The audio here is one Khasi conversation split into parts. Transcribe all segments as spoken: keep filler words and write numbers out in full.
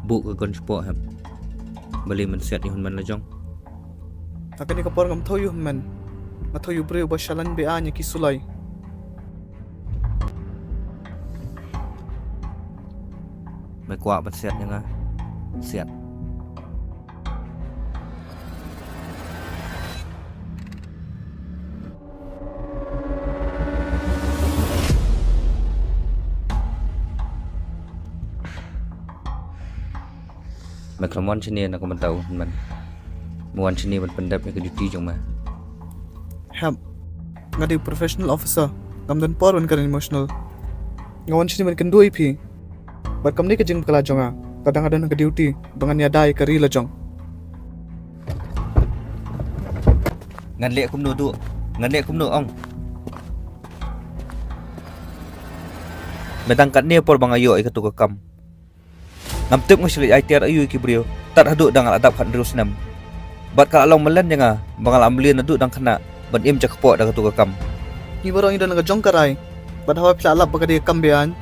Buh ka gun shapoh hep. Balei men siat ïa u hynmen la jong? Ha kane ka por ngam thew ïa u hynmen. Nga thew ïa u briew uba shalan beaiñ ïa ki suloi. Me kwah ban siat ïa nga? Siat. Me khlem wan shane na ka bynta u hynmen. Me wan shane ban pyndep ïa ka duty jong me. Hep. Nga dei professional officer. Ngam don por ban kren emotional. Nga wan shane ban kynduh ïa phi. Bad kam dei ka jingpakla jong nga. Lada nga don ha ka duty ba ngan ïada ïa ka ri la jong. Ngan leh kumno, Duh? Ngan leh kumno, ong? Me dang katne por ba nga ïoh ïa katu ka kam. Ngam tip nga shu leit ai tiar aïu ïa ki briew tad haduh da nga la dap khathynriew snem. Bad ka la long malen ïa nga ba nga la mlien naduh dang khynnah ban im jakpoh da katu ka kam. Ngi baroh ngi don ha ka jong ka rai. Bad haba phi la lap ba ka dei ka kam beaiñ,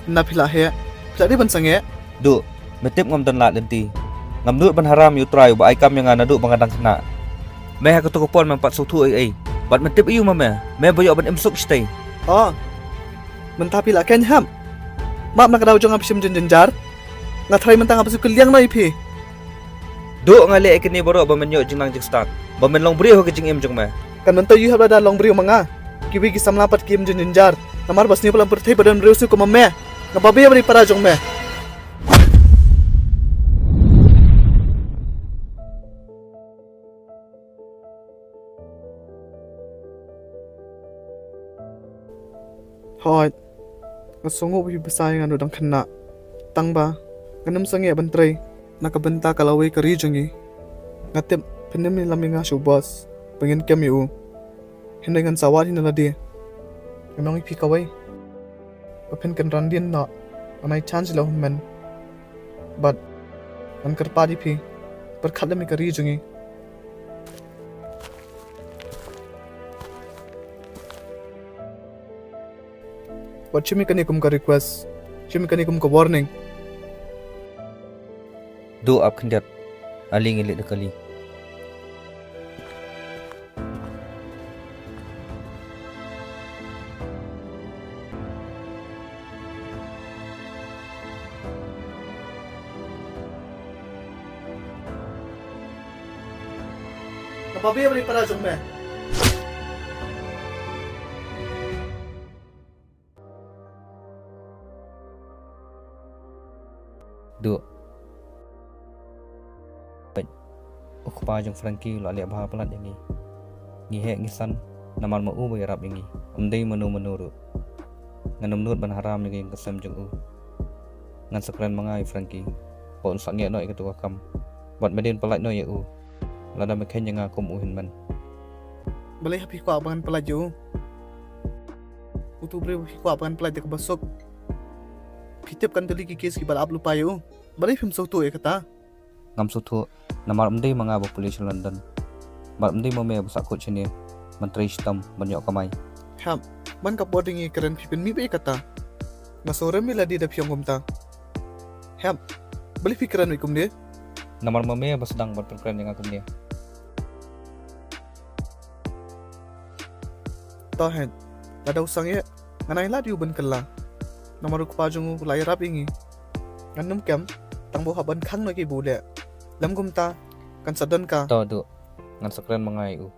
na phi la heh, phi la dei ban sangeh. Duh, me tip ngam don lad lynti. Ngam nud ban haram ïa U Trai uba ai kam ïa nga naduh ba nga dang khynnah. Me ha katu ka por mem pat sngewthuh ei ei. Bad me tip aïu ma me, me ba ïoh ban im suk shatei. Oh. Mynta phi la kheiñ, hep? Map na ka daw jong nga phi shim jynjar. Nga tharai mynta nga ba shu kylliang noh ïa phi. Duh, nga leh ïa kine baroh ba men ïoh jingnang jingstad, ba men long briew ha ka jingim jong me. Kan mynta ïoh hep lada long briew ma nga. Kiwei ki samla pat ki im jynjar. Namar ba sniew palat pyrthei ba don briew sniew kum ma me. Nga babe ba dei para jong me. Hooid. Nga sngew ba phi bsa ïa nga naduh dang khynnah. Tang ba ngan ym sangeh ban trei na ka bynta ka lawei ka ri jong ngi. Nga tip phin ym ïalam ïa nga sha u boss ba ngin kem ïa u. Hynrei ngan sa wad hi na lade. Ngam ong ïa phi kawei, ba phin kynran dien noh. Ngan ai chance ïa la u hynmen. Bad ngan kyrpad ïa phi, pyrkhat lem ïa ka ri jong ngi. Wat shim ïa kane kum ka request, shim ïa kane kum ka warning. Duh, ap khyndiat, ale ngi leit da kali. Nga babe ba dei para jong me. Duh. Peit. U kpa jong Frankie u la leh bha palat ïa ngi. Ngi heh ngi san namar ma u ba ïarap ïa ngi. Ym dei mano mano ruh. Ngan ym nud ban haram ïa ka ïing ka sem jong u. Ngan sa kren ma nga ïa u Frankie ba un sangeh noh ïa katu ka kam. Bad me dei ban pyllait noh ïa u lada me kheiñ ïa nga kum u hynmen. Balei hap phi kwah ba ngan pyllait ïa u? Utu u briew ba phi kwah ba ngan pyllait da kaba suk. Phi tip kan tylli ki case kiba la ap lypa ïa u. Balei phim sngewthuh ïa kata? Ngam sngewthuh namar ym dei ma nga ba pule sha London. Bad ym dei ma me ba sahkut shane ban trei shitom ban ïoh kamai. Hep, man ka por ba ngi kren phi pynmih beit ïa kata. Nga sngewrem ïa lade da phi ong kumta. Hep, balei phi kren beit kumne? Namar ma me ba sdang ban pynkren ïa nga kumne. To hep, lada u sangeh, ngan ai lad ïa u ban kylla. Namar u kpa jong u u la ïarap ïa ngi. Ngan ym kem tang ba u hap ban khang noh ïa kiba u leh. Lym kumta kan sa don ka. To Duh, ngan sa kren ma nga ïa u.